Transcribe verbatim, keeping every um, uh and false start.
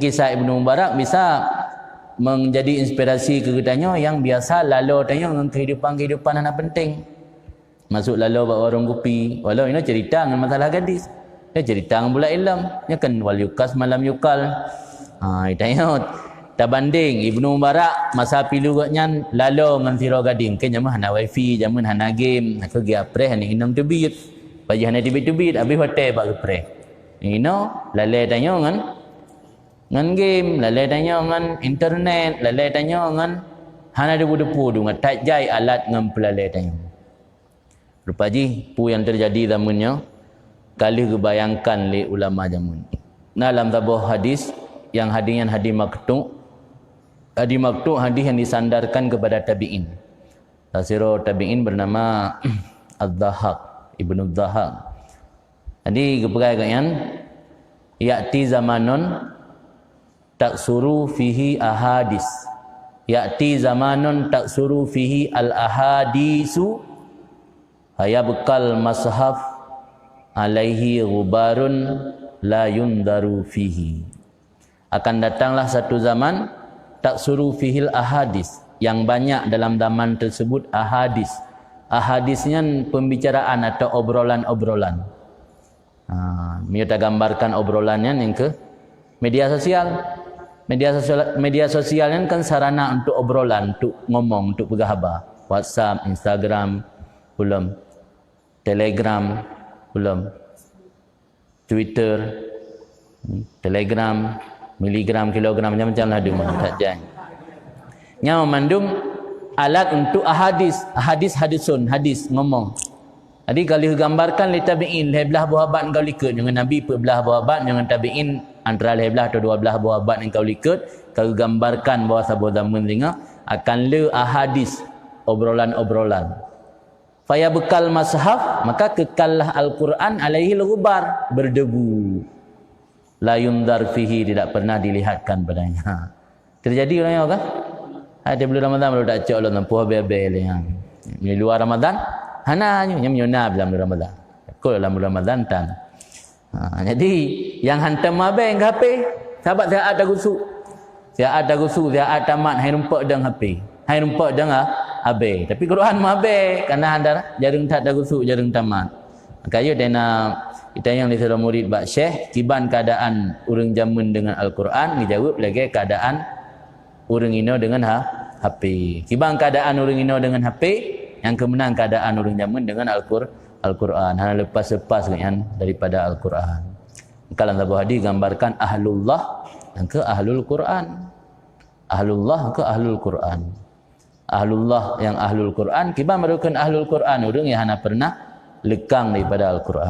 Kisah Ibnu Mubarak bisa menjadi inspirasi keu geutanyoe nyang biasa lalo tanyoe ngon kehidupan-kehidupan hana penting. Masuk lalo bak warong kupi, walau inoe cerita ngon masalah gadis. Inoe cerita ngon bulak ilom. Nyoe kan wal yukas malam yukal. Ha, tanyoe tabandeng Ibnu Mubarak masa pilu gobnyan lalo ngon sidroe gadis. Keu jameun hana wifi, jameun hana game. Aku gi apreh aneuk inong teubiet. Baju hana teubiet-teubiet, habéh watèe bak geupreh. Inoe lalè tanyoe ngon ngon game, lalè tanyoe ngon internet, lalè tanyoe ngon hana debu-debu deungon that jai alat ngon peulalè tanyoe. Rupa jih peue nyang teujadi zaman nyoe ka lheueh geubayangkan lé ulama jameun. Na lam saboh hadis, nyang hadis nyan hadis maktu', hadis maktu' hadis nyang disandarkan kepada tabi'in. Salah sidroe tabi'in bernama Az-Dhahhak, Ibnu Dhahhak. Jadi geupeugah lagèe nyan, "Ya'ti zamanun taksuru fihi ahadis. Ya'ti zamanun taksuru fihi al-ahadisu, fayabqal mashaf alaihi ghubarun la yunzaru fihi." Akan datanglah satu zaman, taksuru fihil ahadis, yang banyak dalam zaman tersebut ahadis. Ahadis nyan pembicaraan atau obrolan-obrolan. Ha, meunyoe tagambarkan obrolan nyan nyang keu media sosial. Media sosial, media sosial nyan kan sarana untuk obrolan, untuk ngomong, untuk peugah haba. WhatsApp, Instagram, ulom. Telegram, ulom. Twitter, Telegram, miligram, kilogram, macam-macam lah dum, that jai. Nyan mandum alat untuk ahadis, ahadis hadisun, hadis ngomong. Jadi ka lheueh gambarkan lé tabi'in, lhèe blaih boh abad nyang ka likot, ngon Nabi peuet blaih boh abad, ngon tabi'in antara lhèe blaih atau dua blaih boh abad nyang ka likot, ka geugambarkan bahwa saboh zaman singoh akan le ahadis, obrolan-obrolan. Fayabqal mashaf, maka kekallah Al-Quran alaihil ghubar, berdebu. La yunzar fihi, tidak pernah dilihatkan padanya. Terjadi ureueng nyoe kah? Hai, di bulan Ramadan baru tak cok lom, puih abéh-abéh lé nyan. Di luar Ramadan, hana nyoe, nyoe na dalam bulan Ramadan. Kok dalam bulan Ramadan tan. Ha, jadi nyang hantom mabée ngon H P, sahabat siat tagusuk. Siat tagusuk, siat tamat, hai rumpok dong H P. Hai rumpok dong ha, H P. Tapi Quran mabée, karena ada jareueng that tagusuk, jareueng tamat. Maka yue dena itanyong lé sidroe murid bak syekh, kiban keadaan ureueng jameun deungon Al-Quran, geujaweueb lagée keadaan ureueng inoe deungon ha, H P. Kiban keadaan ureueng inoe deungon H P, nyang keu meunan keadaan ureueng jameun deungon Al-Qur-, Al-Quran. Hana lepas-lepas nyan daripada Al-Quran. Maka lam saboh hadis gambarkan ahlullah, nyang keu ahlul Quran. Ahlullah keu ahlul Quran. Ahlullah nyang ahlul Quran, kiban meureukeun ahlul Quran, ureueng nyang hana pernah leukang daripada Al-Quran.